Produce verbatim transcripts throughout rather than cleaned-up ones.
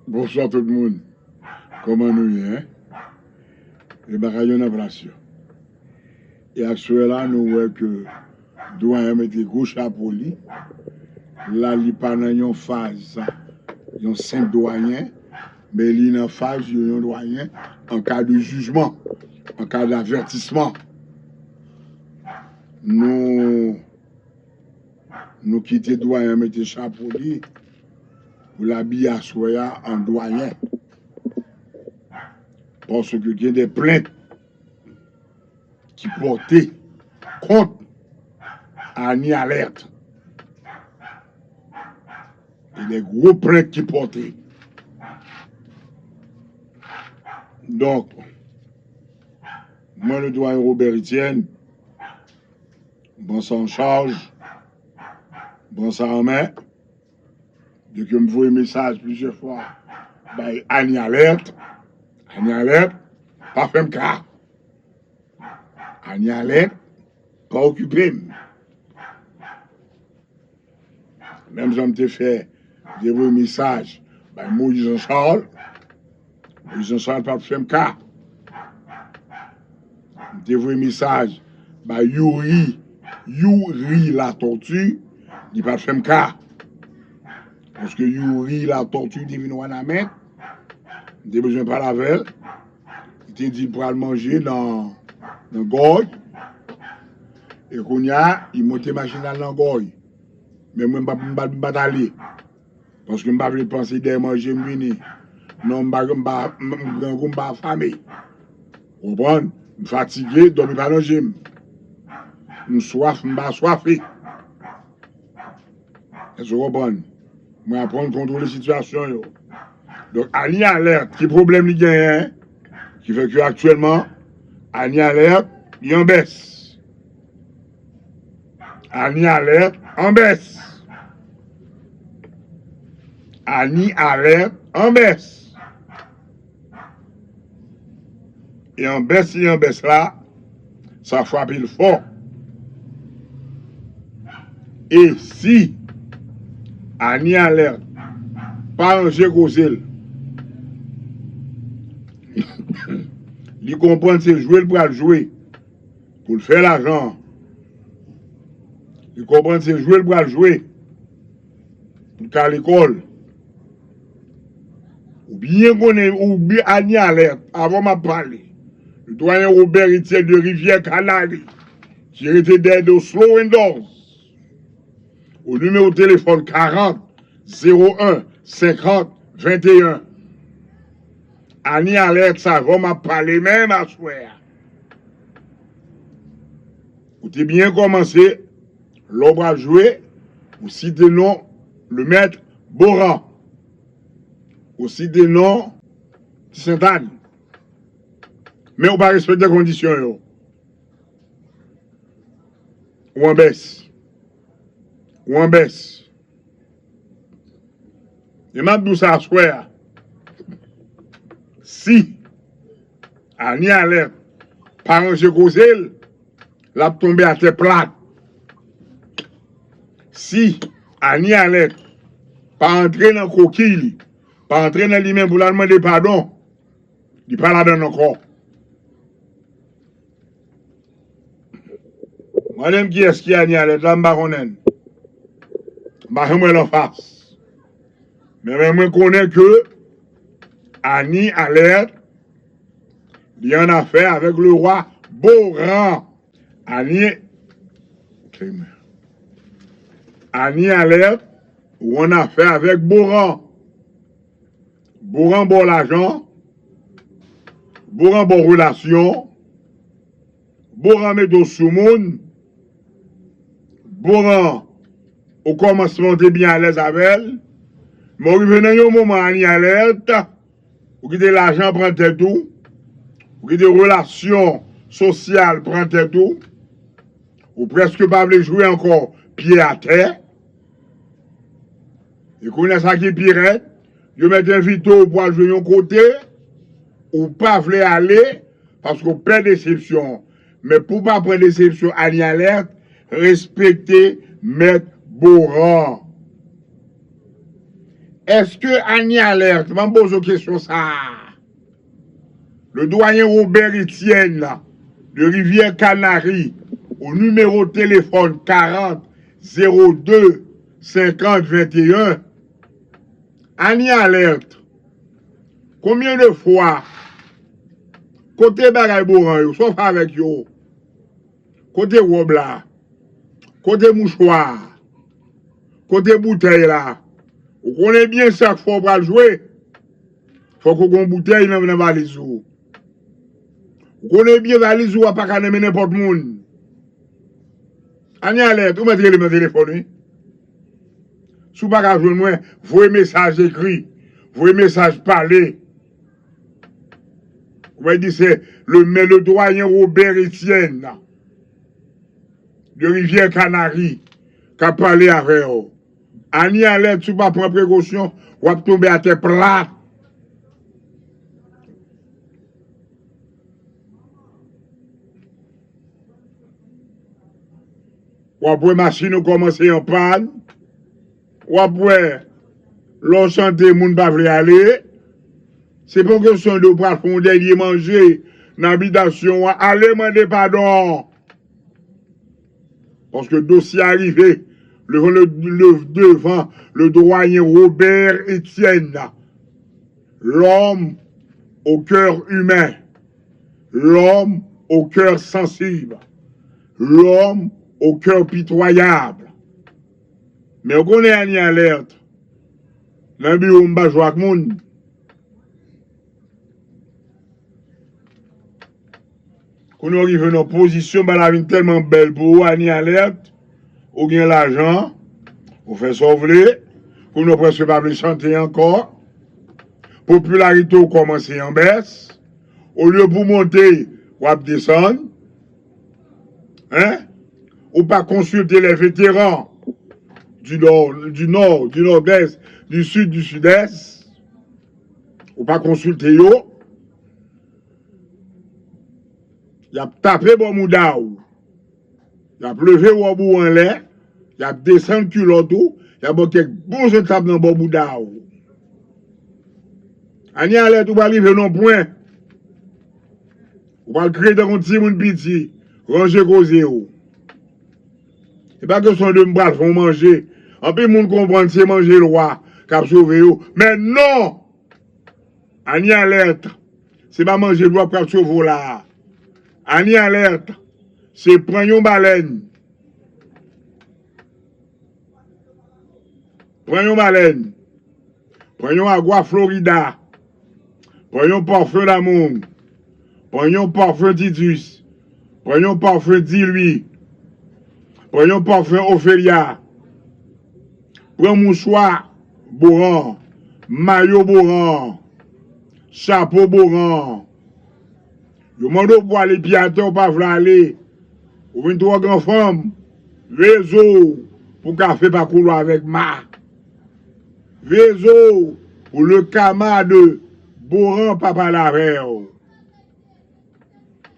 Bonswa tout moun. Kòman nou ye, en? E bagay yo nan plas yo. E aswè la, nou wè ke dwayen mete gwo chapo li. La, li pa nan yon faz, yon senp dwayen, men li nan faz yon, yon dwayen an ka de jijman, an ka davètisman. Nou, nou kite dwayen mete chapo li pou l abiye aswè a an dwayen. Paske gen de plent ki pòte kont Annie Alerte. E de gwo plent ki pòte. Donk, mwen, le dwayen Robert Etienne, m pran sa an chaj, m pran sa an men. Depi m voye mesaj plizyè fwa bay Annie Alerte, Annie Alerte pa fè m ka. Annie Alerte pa okipe m. Menm jan m te fè, m te voye mesaj bay Moïse Jean Charles, Moïse Jean Charles pa t fè m ka. M te voye mesaj bay Youri, Youri Latortue, li pa t fè m ka. Paske Youri Latortue te vin Wanament, m te bezwen pale avè l. Li te di l pral manje nan, nan Gòy. E kounye a, li monte machin al nan Gòy. Men mwen, m pa, m pa, m pa t ale. Paske m pa vle panse dèyè manje m vini. Non, m pa, m pa, m, m grangou, m pa afame. Konprann? M fatige, dòmi pa nan je m. M swaf, m pa swafe. Èske w konprann? Mwen aprann kontwole sitiyasyon yo. Donk, Annie Alerte, ki pwoblèm li genyen? Ki fè ke aktyèlman, Annie Alerte, li an bès. Annie Alerte an bès. Annie Alerte an bès. E an bès, e an bès la, sa frape l fò. E si Annie Alerte pa ranje koze l, li konprann se jwe l pral jwe pou l fè lajan. Li konprann se jwe l pral jwe pou l ka lekòl. Ou byen konnen, ou byen, Annie Alerte, avan m ap pale, le doyen Robert Etienne de Rivière Canary, ki rete dèyè de Slow Windows, o nimewo telefòn karant, zewo en, senkant, venteyen. Annie Alerte, sa avan m ap pale menm aswè a. Ou te byen kòmanse, lè w pral jwe, ou site non Lemèt Boran. Ou site non Ti Sentàn. Men ou pa respekte kondisyon yo. Ou an bès. Ou an bès. E m ap di w sa aswè a. Si Annie Alerte pa ranje koze l, l ap tonbe atè plat. Si Annie Alerte pa antre nan kokiy li, pa antre nan li menm pou l al mande padon, li pa ladan l ankò. Mande m kiyès ki Annie Alerte la, m pa konnen l. M pa janm wè l anfas. Men, men mwen konnen ke Annie Alerte, li an afè avèk le rwa Boran. Annie, Annie Alerte, ou an afè avèk Boran. Boran ba w lajan, Boran ba w relasyon, Boran mete w sou moun, Boran, o kòmansman w te byen alèz avè l, men w rive nan yon moman, Annie Alerte, ou kite lajan pran tèt ou, ou kite relasyon sosyal pran tèt ou, ou prèske pa vle jwe ankò, pye atè. E kounye a, sa ki pi rèd, yo mèt envite w pou al jwe yon kote, ou pa vle ale, paske w pè desepsyon. Men pou w pa pran desepsyon, Annie Alerte, respekte Mèt Boran. Èske Anie Alerte, m ap poze w kesyon sa a. Le doyen Robert Etienne de Rivière Canary au numéro de téléphone quarante zéro deux cinquante vingt et un. Anie Alerte, konbyen de fwa, kote bagay Boran yo, sa w fè avèk yo? Kote wòb la? Kote mouchwa a? Kote boutèy la? Ou konnen byen chak fwa w pral jwe, fòk ou gen yon boutèy nan, nan valiz ou. Ou konnen byen valiz ou a pa ka nan men nenpòt moun. Anie Alerte, ou mèt rele m nan telefòn, wi. Si w pa ka jwenn mwen, voye mesaj ekri, voye mesaj pale. Ou va di se le, men le doyen Robert Etienne de Rivière Canary k ap pale avè w. Anie Alerte, si w pa pran prekosyon, w ap tonbe atè plat. W ap wè machin ou kòmanse an pàn. W ap wè lè w chante, moun pa vle ale. Se pa yon kesyon de w pral fè yon dènye manje nan abitasyon an. Ale mande padon. Paske dosye a rive devan le, le, devan le doyen Robert Etienne, l'homme au cœur humain, l'homme au cœur sensible, l'homme au cœur pitoyable. Men w konnen Anie Alerte, nan biwo m pa jwe ak moun. Kounye a w rive nan pozisyon, bagay la vin tèlman bèl pou ou, Anie Alerte, ou gen lajan, ou fè sa w vle, kounye a w prèske pa vle chante ankò, popilarite w kòmanse an bès, olye pou w monte, w ap desann, en? Ou pa konsilte les vétérans du nord, du nord, du nord-est, du sud, du sud-est, ou pa konsilte yo. Y ap tape bò mouda w. Y ap leve wòb ou anlè. Y ap desann kilòt ou. Y ap ba w kèk bon jan tap nan bò mouda w. Anie Alerte, ou pral rive nan pwen. Ou pral kriye tankou yon timoun piti. Ranje koze w. E pa kesyon de m pral fè w manje. Anpil moun konprann se manje lwa k ap sove yo. Men non! Anie Alerte, se pa manje lwa k pral sove w la a. Anie Alerte, se pran yon balèn. Pran yon balèn. Pran yon Agua Florida. Pran yon Parfum d'Amour. Pran yon Parfum Titus. Pran yon Parfum Diluit. Pran yon Parfum Ophelia. Pran mouchwa Boran. Mayo Boran. Chapo Boran. Yo mande w pou ale pye atè, ou pa vle ale. Ou vin twò gran fanm. Veye zo w pou kafe pa koule w avèk ma. Veye zo w pou le kama de Boran pa pale avè w.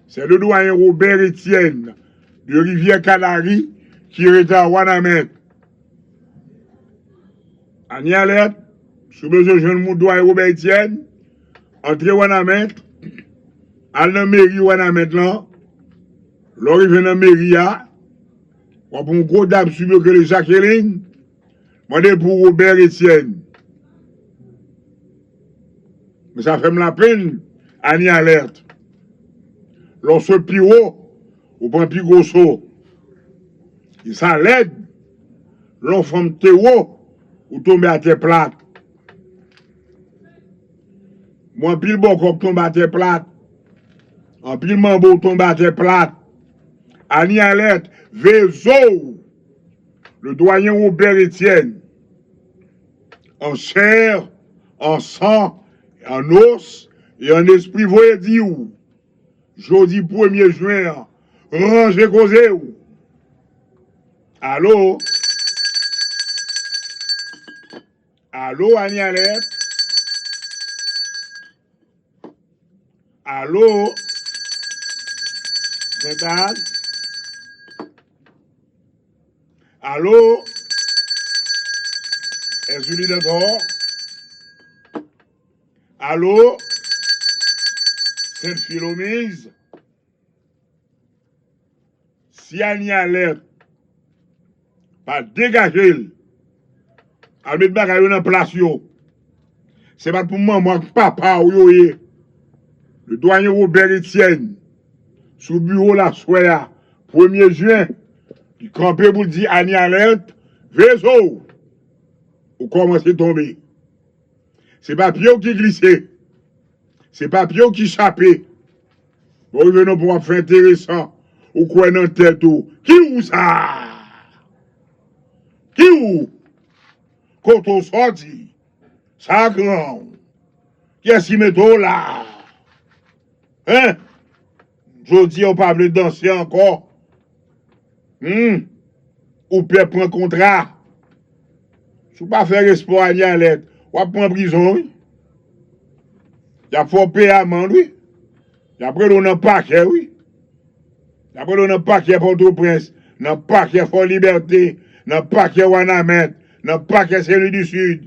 C'est le doyen Robert Etienne de Rivière Canary ki rete a Wanament. Anie Alerte, si w bezwen jwenn moun doyen Robert Etienne, antre Wanament, al nan meri Wanament lan. Lè w rive nan meri a, w ap wè yon gwo dam sou yo k rele Jacqueline, mande pou Robert Etienne. Men sa fè m lapenn, Anie Alerte. Lè w sot pi wo, ou pran pi gwo so. E sa lèd, lè yon fanm te wo, ou tonbe atè plat. Mwen anpil bòkò k tonbe atè plat. Anpil manbo k tonbe atè plat. Anie Alerte, veye zo w. Le doyen Robert Etienne, en chair, en sang, en os et en esprit, voye di w, jodi premye jen an, ranje koze w. Alo? Alo, Anie Alerte? Alo? Sentad? Alo? Èske li dakò? Alo? Sent Filomiz? Si Ani Alèt pa degaje l, al met bagay yo nan plas yo, se pa t pou manman ak papa w yo ye. Le Doyen Robert Etienne, sou biwo l aswè a, premye jen, li kanpe pou l di Ani Alèt, Vezo, ou kòmanse tonbe. Se pa pye w ki glise. Se pa pye w ki chape. Bon, ou rive nan pwen w ap fè enteresan. Ou kwè nan tèt ou. Ki ou sa? Ki ou? Kote w sòti? Sa gran w? Kiyès ki mete w la? Hein? Jodi a ou pa vle danse ankò? Hmm? Ou pè pran kontra? Si w pa fè respè a Ani Alèt, w ap pran prizon, wi. Y ap fè w peye amann, wi. Y ap rele w nan pakè, wi. Y ap rele w nan pakè Pòtoprens, nan pakè Fò Libète, nan pakè Wanament, nan pakè Sen Lwi di Sid.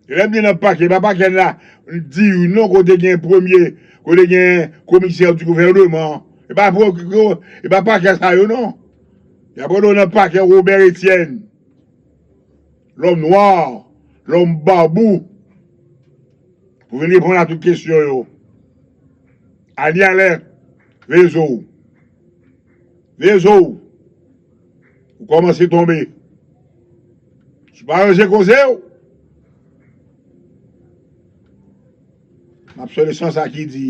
E lè m di nan pakè, e pa pakè la di non kote gen premye, kote gen komisè di gouvènman. E pa, e pa pakè sa yo non. Y ap rele w nan pakè Robert Etienne. Lòm nwa, lòm babou. Pou vin reponn a tout kesyon yo. Ani Alèt, Vezo. Vezo, ou kòmanse tonbe. Si w pa ranje koze w, m ap sonje chant sa ki di,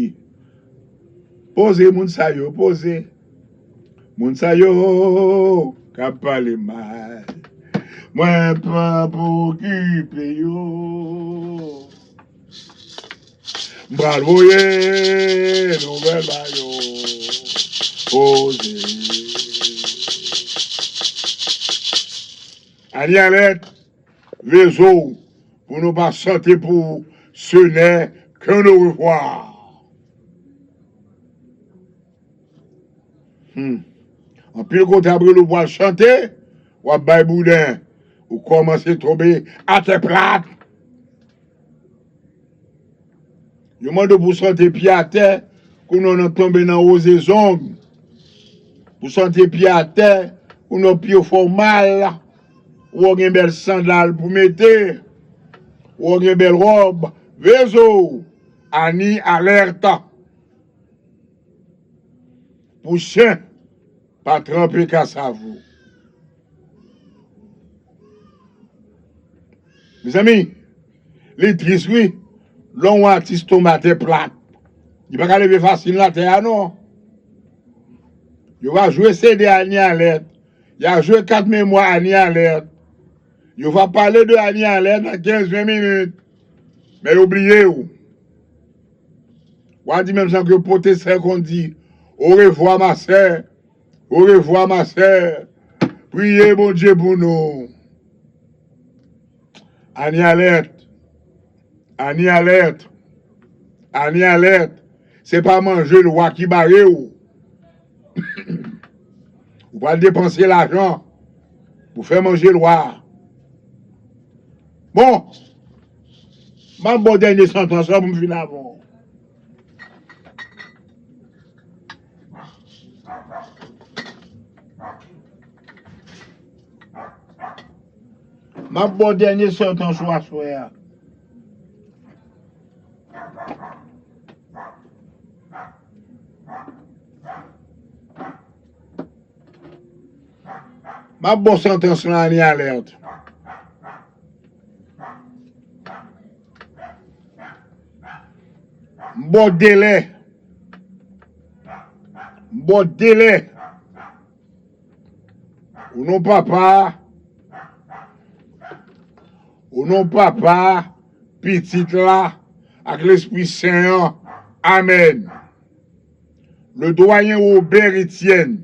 poze moun sa yo, poze. Moun sa yo k ap pale mal, mwen pa pou okipe yo. M pral voye nouvèl ba yo. Poze. Ani Alèt, Vezo, pou nou pa chante pou Senè, ke nou revwa. Hmm. Anpil kote ap rele w pral chante, w ap bay bouden. Ou kòmanse tonbe atè plat. Yo mande w pou w chante pye atè, kounye a w tonbe nan woze zong. Pou w chante pye atè, kounye a w pye w fè w mal. Ou gen bèl sandal pou mete. Ou gen bèl wòb. Vezo, Ani Alèt. Pou chen pa tranpe kasav ou. Mezanmi, li tris wi. Lè yon atis tonbe atè plat, li pa ka leve fasil nan atè a non. Yo va jwe CD Ani Alèt. Y a jwe kat memwa Ani Alèt. Yo va pale de Ani Alèt nan kenz ven minit. Men yo bliye w. W a di menm jan ke pwofesè konn di, orevwa ma sè, orevwa ma sè, priye Bondye pou nou. Ani Alèt, Ani Alèt, Ani Alèt, se pa manje lwa ki bare w. Ou pral depanse lajan pou fè manje lwa a. Bon, m ap ba w dènye santans lan pou m fin avè w. M ap ba w dènye santans ou aswè a. M ap ba w santans lan, Ani Alèt. M ba w delè. M ba w delè. O non Papa, o non Papa, Pitit la, ak Lespri Sen an. Amèn. Le Doyen Robert Etienne,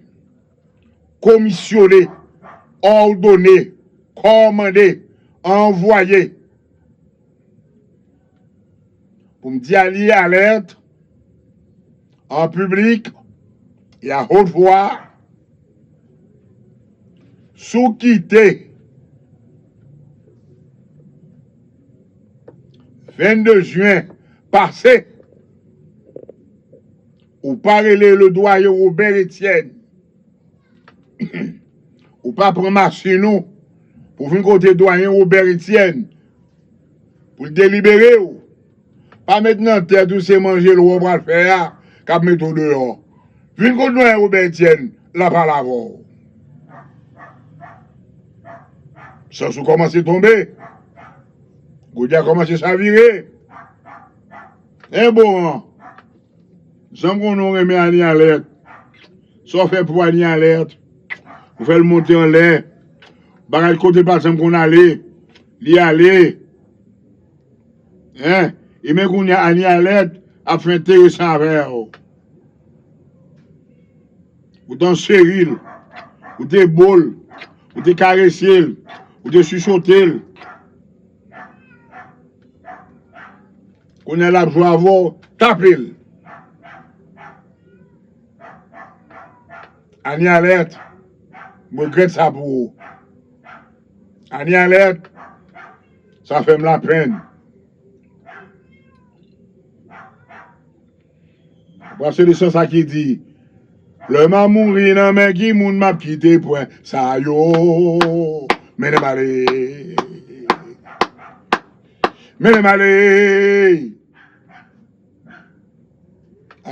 komisyone, òdone, kòmande, anvwaye. Pou m di Ani Alèt an piblik e a haute voix, si w kite vennde jen pase. Ou pa rele le doyen Robert Etienne. Ou pa pran machin ou pou vin kote doyen Robert Etienne pou l delibere w. Pa met nan tèt ou se manje lwa w pral fè a k ap mete w deyò. Vin kote doyen Robert Etienne, l a pale avè w. Sans ou kòmanse tonbe. Gode a kòmanse chavire. En bon an. Janm konnen w renmen Annie Alerte. Sa w fè pou Annie Alerte? Ou fè l monte anlè. Bagay kote pa janm konn ale. Li ale. Hein? E men kounye a Annie Alerte ap fè enteresan avè w. Ou te cheri l. Ou te bo l. Ou te karese l. Ou te chichote l. Kounye a l ap jwe avè w, tape l. Annie Alerte, m regrèt sa pou ou. Annie Alerte, sa fè m lapenn. Paske li se sa ki di, lè m a mouri nan men ki moun m ap kite pwen sa yo. Mennen m ale. Mennen m ale.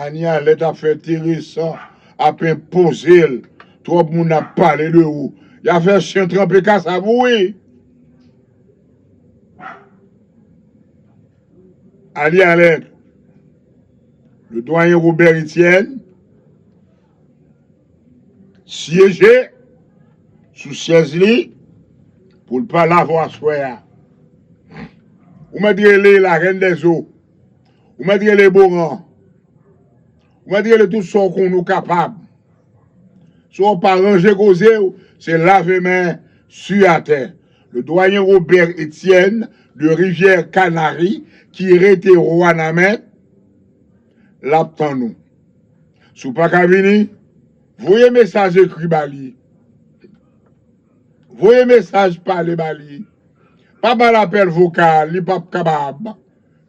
Annie Alerte ap fè enteresan, ap enpoze l. Twòp moun ap pale de ou. Y a fè chen tranpe kasa pou wi. Annie Alerte, le doyen Robert Etienne syeje sou chèz li pou l pale avè w aswè a. Ou mèt rele la reine des eaux. Ou mèt rele Boran. Ou mèt rele tout sa w konn ou kapab. Si w pa ranje koze w, se lave men, swi atè. Le doyen Robert Etienne de Rivière Canary ki rete Wanament, l ap tann ou. Si w pa ka vini, voye mesaj ekri ba li. Voye mesaj pale ba li. Pa ba l apèl vokal, li p ap kapab.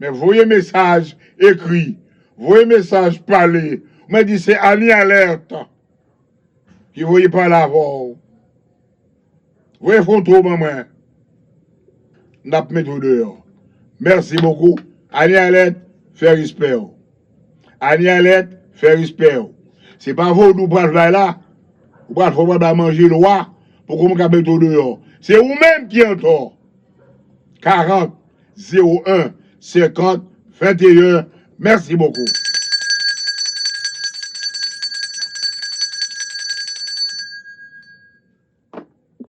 Men voye mesaj ekri. Voye mesaj pale. Mwen di se Annie Alerte ki voye pale avè w. Voye foto ban mwen. N ap mete w deyò. Mèsi bokou. Annie Alerte, fè respè w. Annie Alerte, fè respè w. Se pa vodou w pral bay la. Ou pral fè w pral bay manje lwa pou kòm ka mete w deyò. Se ou menm ki antò. Karant, zewo en, senkant, venteyen. Mèsi bokou.